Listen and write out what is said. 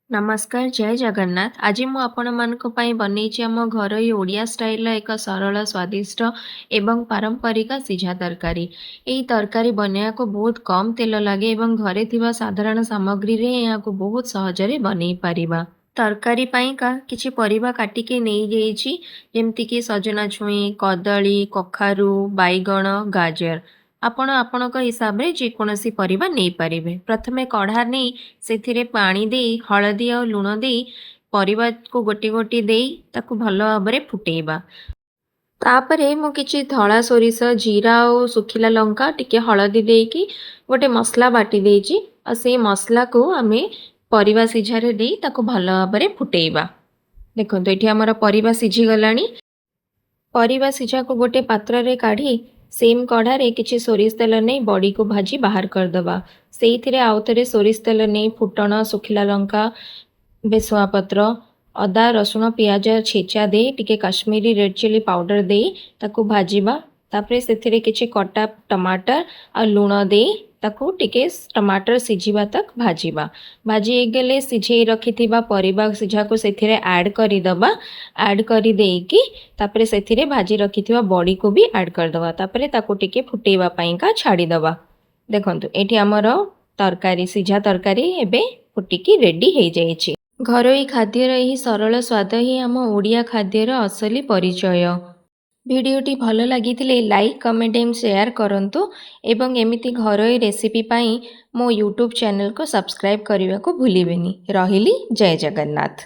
ନମସ୍କାର, ଜୟ ଜଗନ୍ନାଥ। ଆଜି ମୁଁ ଆପଣମାନଙ୍କ ପାଇଁ ବନେଇଛି ଆମ ଘରୋଇ ଓଡ଼ିଆ ଷ୍ଟାଇଲର ଏକ ସରଳ, ସ୍ୱାଦିଷ୍ଟ ଏବଂ ପାରମ୍ପରିକ ସିଝା ତରକାରୀ। ଏହି ତରକାରୀ ବନେଇବାକୁ ବହୁତ କମ୍ ତେଲ ଲାଗେ ଏବଂ ଘରେ ଥିବା ସାଧାରଣ ସାମଗ୍ରୀରେ ଏହାକୁ ବହୁତ ସହଜରେ ବନେଇ ପାରିବା। ତରକାରୀ ପାଇଁକା କିଛି ପରିବା କାଟିକି ନେଇଯାଇଛି, ଯେମିତିକି ସଜନା ଛୁଇଁ, କଦଳୀ, କଖାରୁ, ବାଇଗଣ, ଗାଜର। ଆପଣ ଆପଣଙ୍କ ହିସାବରେ ଯେକୌଣସି ପରିବା ନେଇପାରିବେ। ପ୍ରଥମେ କଢ଼ା ନେଇ ସେଥିରେ ପାଣି ଦେଇ, ହଳଦୀ ଆଉ ଲୁଣ ଦେଇ, ପରିବାକୁ ଗୋଟି ଗୋଟି ଦେଇ ତାକୁ ଭଲ ଭାବରେ ଫୁଟେଇବା। ତାପରେ ମୁଁ କିଛି ଧଳା ସୋରିଷ, ଜିରା ଆଉ ଶୁଖିଲା ଲଙ୍କା, ଟିକେ ହଳଦୀ ଦେଇକି ଗୋଟେ ମସଲା ବାଟି ଦେଇଛି ଆଉ ସେଇ ମସଲାକୁ ଆମେ ପରିବା ସିଝାରେ ଦେଇ ତାକୁ ଭଲ ଭାବରେ ଫୁଟେଇବା। ଦେଖନ୍ତୁ, ଏଠି ଆମର ପରିବା ସିଝିଗଲାଣି। ପରିବା ସିଝାକୁ ଗୋଟେ ପାତ୍ରରେ କାଢ଼ି ସେମ୍ କଢ଼ାରେ କିଛି ସୋରିଷ ତେଲ ନେଇ ବଡ଼ିକୁ ଭାଜି ବାହାର କରିଦେବା। ସେଇଥିରେ ଆଉ ଥରେ ସୋରିଷ ତେଲ ନେଇ ଫୁଟଣ, ଶୁଖିଲା ଲଙ୍କା, ଭେସୁଙ୍ଗା ପତ୍ର, ଅଦା, ରସୁଣ, ପିଆଜ ଛେଚା ଦେଇ, ଟିକେ କାଶ୍ମୀରୀ ରେଡ଼୍ ଚିଲି ପାଉଡ଼ର ଦେଇ ତାକୁ ଭାଜିବା। ତାପରେ ସେଥିରେ କିଛି କଟା ଟମାଟର ଆଉ ଲୁଣ ଦେଇ ତାକୁ ଟିକେ ଟମାଟର ସିଝିବା ତକ୍ ଭାଜିବା। ଭାଜି ହେଇଗଲେ ସିଝେଇ ରଖିଥିବା ପରିବା ସିଝାକୁ ସେଥିରେ ଆଡ଼୍ କରିଦେବା। ଆଡ଼୍ କରିଦେଇକି ତାପରେ ସେଥିରେ ଭାଜି ରଖିଥିବା ବଡ଼ିକୁ ବି ଆଡ଼୍ କରିଦେବା। ତାପରେ ତାକୁ ଟିକେ ଫୁଟେଇବା ପାଇଁକା ଛାଡ଼ିଦେବା। ଦେଖନ୍ତୁ, ଏଠି ଆମର ତରକାରୀ, ସିଝା ତରକାରୀ ଏବେ ଫୁଟିକି ରେଡ଼ି ହେଇଯାଇଛି। ଘରୋଇ ଖାଦ୍ୟର ଏହି ସରଳ ସ୍ୱାଦ ହିଁ ଆମ ଓଡ଼ିଆ ଖାଦ୍ୟର ଅସଲି ପରିଚୟ। ଭିଡ଼ିଓଟି ଭଲ ଲାଗିଥିଲେ ଲାଇକ୍, କମେଣ୍ଟ ଏବଂ ସେୟାର କରନ୍ତୁ ଏବଂ ଏମିତି ଘରୋଇ ରେସିପି ପାଇଁ ମୋ ୟୁଟ୍ୟୁବ୍ ଚ୍ୟାନେଲକୁ ସବସ୍କ୍ରାଇବ୍ କରିବାକୁ ଭୁଲିବେନି। ରହିଲି, ଜୟ ଜଗନ୍ନାଥ।